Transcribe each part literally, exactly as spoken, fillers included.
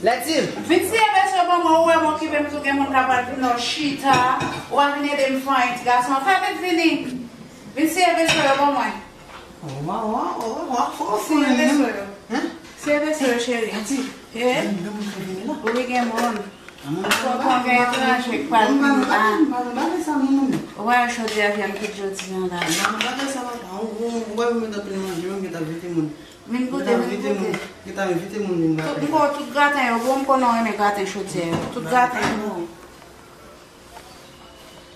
Lèdi. Vin siye veso ban mwen, ou wè m okipe m tou, gen moun k ap al vin nan chita. Ou a vin ede m fanyen ti gason an. Fè vit vini. Vin siye veso yo ban mwen. Wa, wa, wa, wa, fò fò. Siye veso yo. Hein? Siye veso yo, cheri. Lèdi. Eh? Gen moun k ap vini la. Wi, gen moun. Tonton gen etranje k pral vin la. Ou wè chodyè a vyann kit jodi a la. Vin goute, vin goute. Tout, m ko tout graten yo bon, m konnen w renmen graten chodyè yo. Tout graten yo bon.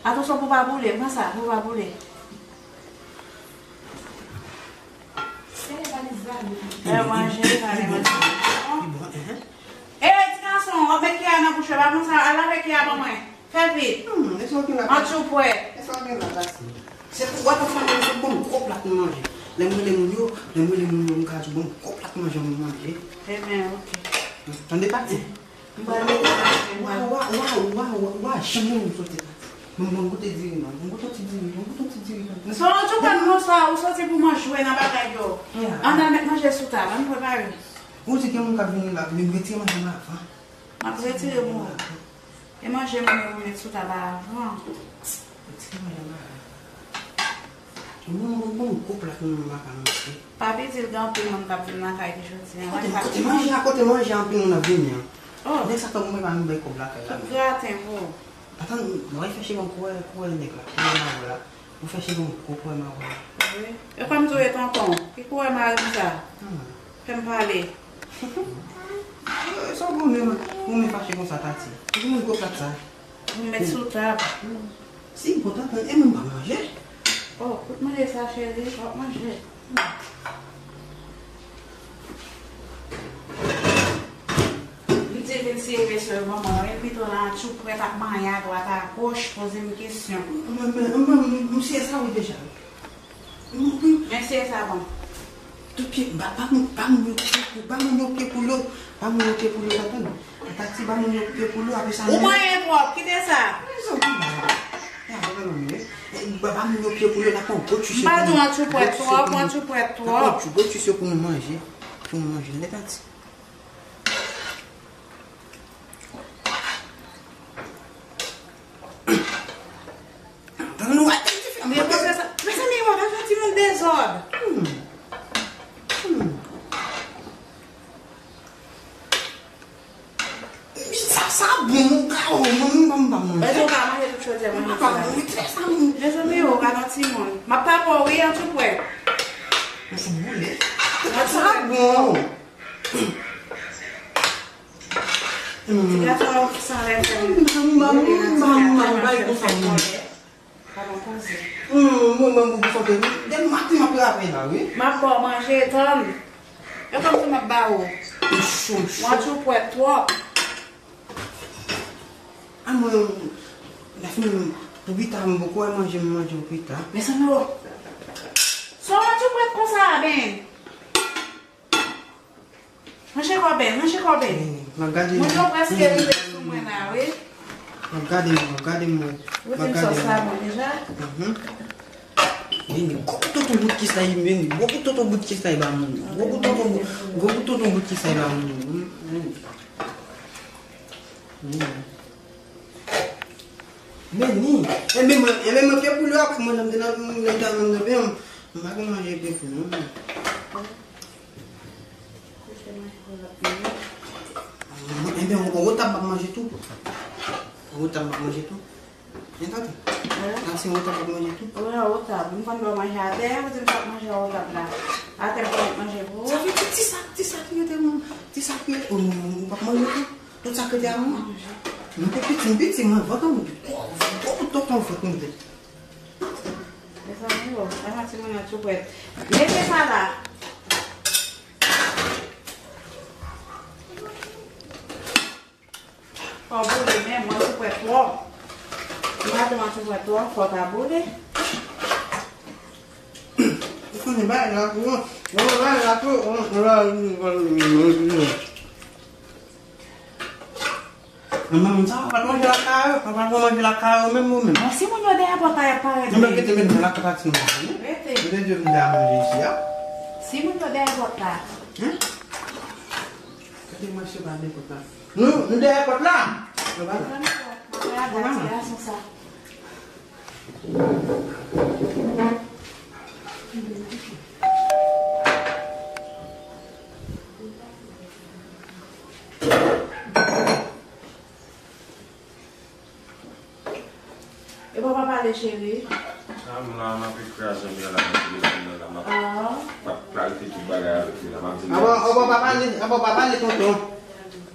Atansyon pou w pa boule, pran sa, pou w pa boule. Lè w manje, pa lè manje. Ey, ti gason, w ap met kiyè a nan bouch ou, pa konsa, al lave kiyè a ban mwen. Fè vit. Hmm, e sa w gen la. An tchoupwèt. E sa w gen la, Tati. Se pou w ap fè manje, se bon gwo plat nou manje. Lè m rele moun yo, lè m rele moun yo, m ka di bon gwo plat manje nou manje. Ebyen, oke. Tande, Tati? M pral mete manje, m pral. Wa, wa, wa, wa, wa, wa, janm renmen m sote, Tati. Mwen, mwen goute diri, non. Mwen goute ti diri, mwen goute ti diri, Tati. Se yon tchoupwèt konsa, ou soti pou mwen jwe nan bagay yo. Ann al met manje sou tab, ann prepare. Ou di gen moun k ap vini la, men retire manje m avan. M ap retire pou ou. E manje m yo met sou tab avan. Retire manje m avan. Bon, bon, bon, gwo plat nou nan maka nou, wi. Papi di l gen anpil moun k ap vin nan kay li jodi a. Kote, kote manje a, kote manje a, anpil moun ap vini an. Oh. Nèg sa tankou mwen pa vin bay kòb lakay la, men. Graten pou ou. Atann, mwen fè cheve m kouwè, kouwè nèg la, kouwè mawon la. Ou fè cheve m gwo kouwè mawon la. Wi. E kòm tou e tonton, ki kouwè mari m sa? Hmm. Fè m pale. E sa w konnen, ou men fache konsa, Tati. Ou konnen gwo plat sa. Ou met sou tab. Hmm. Si, bon, tanpri, e mwen m pa manje. Oh, kout manje sa, cheri, w ap manje. M di vin siye veso yo ban mwen, wi, pito nan tchoupwèt ap manyen adwat agoch, poze m kesyon. Mwen, mwen, mwen, mwen, m siye sa wi deja. Mwen, mwen. Men siye sa bon. Tout pye, ba, ba moun, ba moun yo pye pou, ba moun yo pye pou yo, ba moun yo pye pou yo, tann. Tati, ba moun yo pye pou yo, apre sa. Ou manyen twòp, kite sa. Mezanmi, ba, ba, ba, ba, ba, ba moun yo pye pou yo, n ap pran gwo tchis yo pou nou. M pa di w an tchoupwèt twòp, an tchoupwèt twòp. N ap pran gwo tchis yo pou nou manje. Pou nou manje, tande, Tati. Tann nou wè ti fi a. Mezanmi, w ap fè timoun dezòd. Hmm. Hmm. Sa, sa bon, ou ka, oh, mwen, mwen, mwen, mwen. Èske w ka manje tout chodyè manje sa? Mwen, mwen, mwen. Mezanmi, ou ka nan timoun. M ap tape w, wi, an tou prè. Mwen fout boule. Sa bon. Ti gason an san lè fè m. Mwen, mwen, mwen, mwen, mwen, mwen, mwen, mwen. Pa nan koze. Hmm, mwen menm pou sante. Depi maten m ap travay la, wi. M ap ba w manje, tann. E kòmsi m ap ba ou. Ou cho, ou cho. Ou an tchoupwèt twòp. A mwen, lè fini, pou pita, m poko wè manje, m manje pou pita. Mezanmi, o. Sa w an tchoupwèt konsa, ben? Manje kòbèy, manje kòbèy. Vini, m ap gade. Moun yo prèske rive sou mwen la, wi. M ap gade mwen, m ap gade mwen. Ou di m sòs la bon deja? Mhm. Vini, gwo tonton bout kis la, vini, gwo tonton bout kis la, ba moun. Gwo tonton bout, gwo tonton bout kis la, ba moun. Vini. Vini. E men mwen, e men mwen pye poule apre mwen, nan, nan, nan, nan, nan, nan, m pa gen manje pye poule, non. Ebyen, on, on wotab m ap manje tou. On wotab m ap manje tou. Hein, tante? Hein? Nan se on wotab m ap manje tou. Wi, on wotab. M konn ba w manje atè, ou di m p ap manje on wotab la. Atè m konn manje pou ou. Sa vle di ti sak, ti sak ki rete, ti sak ki rete. Oh, non, non, ou p ap manje tou. Tout sak rete a mwen. Manje. Mwen te piti, m piti, mwen vant an. Gwo, gwo, gwo, tonton vant mwen te. Mezanmi, o, sa yon timoun an tou prèt. Mete sa la. Fò w boule menm, mwen tou prèt twòp. M pa di mwen tou prèt twòp, fò w ta boule. Ou konnen bagay la tou, ou konnen bagay la tou. Mwen menm sa, w pa t manje lakay ou, w pa t manje lakay ou menm, ou menm. Bon, si moun yo dèyè pòt la, y ap parèt. Nou mèt rete menm nan lakay pati nou manje, wi. Rete. Yo te di yo vin dèyè manje isi a. Si moun yo dèyè pòt la. Hein? Mwen se pa nenpòt la. Nou, nou dèyè pòt la. Nou pa la. Nou pa la. E papa pale, cheri. A, m la, m ap ekri a zanmi an la, nan telefòn nan la, m ap, m ap klarifye tout bagay avèk li la, m ap di l. Aba, aba, pa pale, aba, pa pale, tonton.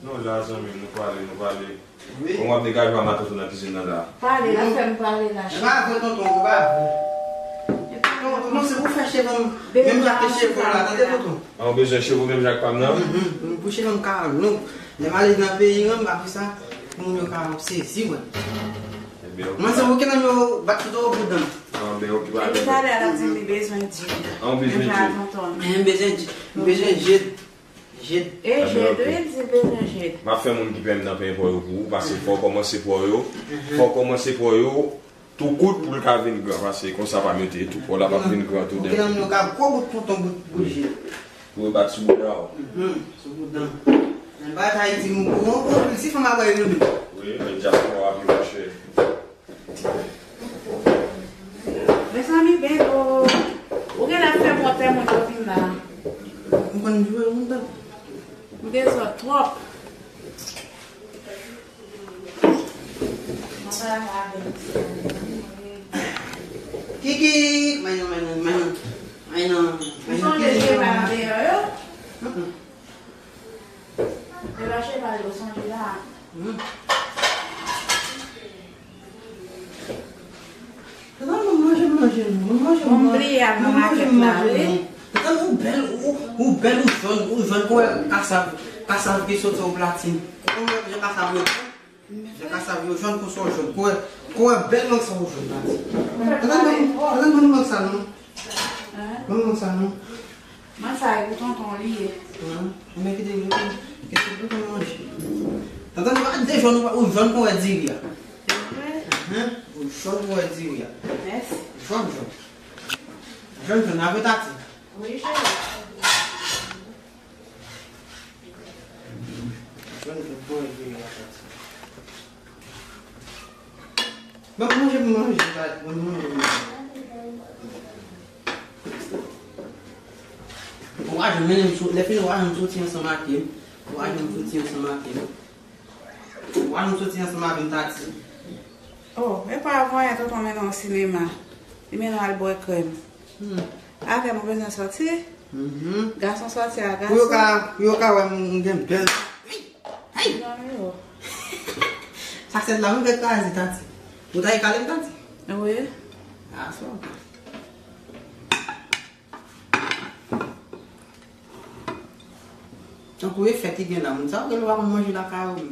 Non, la, zanmi, nou pale, nou pale. Wi. Bon, w ap degaje w a matant ou nan kizin nan la. Pale, la, fè m pale la, cheri. E pa vre, tonton, ou pa vre. Tonton, non, se pou fè cheve m menm jan ke cheve w la, tande, tonton. An, ou bezwen cheve w menm jan ak pa m nan? Mhm, pou cheve m ka long. Lè m ale nan peyi an, m pa pou sa, pou moun yo ka sezi, wè. Ebyen, ok. Mwen, se pou ki nan yo bat sou do pou dan. An, ben, ok, pa gen pwoblèm. Talè a, l ap di m li bezwen di. An, ou bezwen di. Menm jan ak tonton. Men, m bezwen di. M bezwen jed. Jed. E jed, wi, l di l bezwen jed. M ap fè moun ki penyen m nan penyen po yo pou ou, paske fò w kòmanse po yo. Mhm. Fò w kòmanse po yo. Tou kout pou l ka vin gran, paske konsa pa mete tou, kò l ap vin gran tou. Ou gen nan yo ka gwo bout tonton bout bout je. Pou yo bat sou bouda w. Mhm, sou bouda m. Men bagay sa Ayiti, m gwo anpil, si fanm a wè yo menm. Wi, men dyaspora pi monchè. Mezanmi, Belo, ou genlè ap fè m wont lè moun yo vin la. M konn jwe lontan. M dezòd twòp. Kiki! Mayon, mayon, mayon. Mayon, mayon. Ou sonje cheval deyò yo? Mm-mm. E pa cheval yo sonje la. Mm. Tata, mwen manje, manje, non. Mwen manje, bon, m bliye al nan makèt la, wi. Tata, ou bèl, ou, ou bèl, ou jòn, ou jòn, kon kasav, kasav ki soti o Platin. Ou konn jan kasav yo jòn? Jan kasav yo jòn, konsa w jòn. Kon, kon bèl mank sa ou jòn, Tati. Tata, ban m, tata, ban m mank sa, non. Ban m mank sa, non. Mwen sa e pou tonton li ye. An, men kite l, kite l tonton manje. Tonton, nou pa de jòn, ou jòn kon wè diri a. Se vre? Ahan, ou jòn kon wè diri a. Mèsi. Jòn, jòn. Jòn, jòn, avè Tati. Wi, cheri. Jòn, jòn, bon, e vini la Tati. Bon, manje, manje, ba, bon, manje, manje. Ou pa janm mennen m sou, lè fini, ou pa janm soti ansanm ak li. Ou pa janm soti ansanm ak li. Ou pa janm soti ansanm ak m, Tati. Oh, e pa avè tonton mennen w sinema. Li mennen w al bwè krèm. Hmm. Avè m ou bezwen sòti? Mhm. Gason sòti a gason. Pou yo ka, pou yo ka wè m, m gen bèl. Hey! Hey! Sa sèt la, mwen fè kraze, Tati. Ou ta ekale m, Tati? Wi. A, sa. Tankou e fèt ki gen la, moun sa yo gen lwa pou manje lakay yo.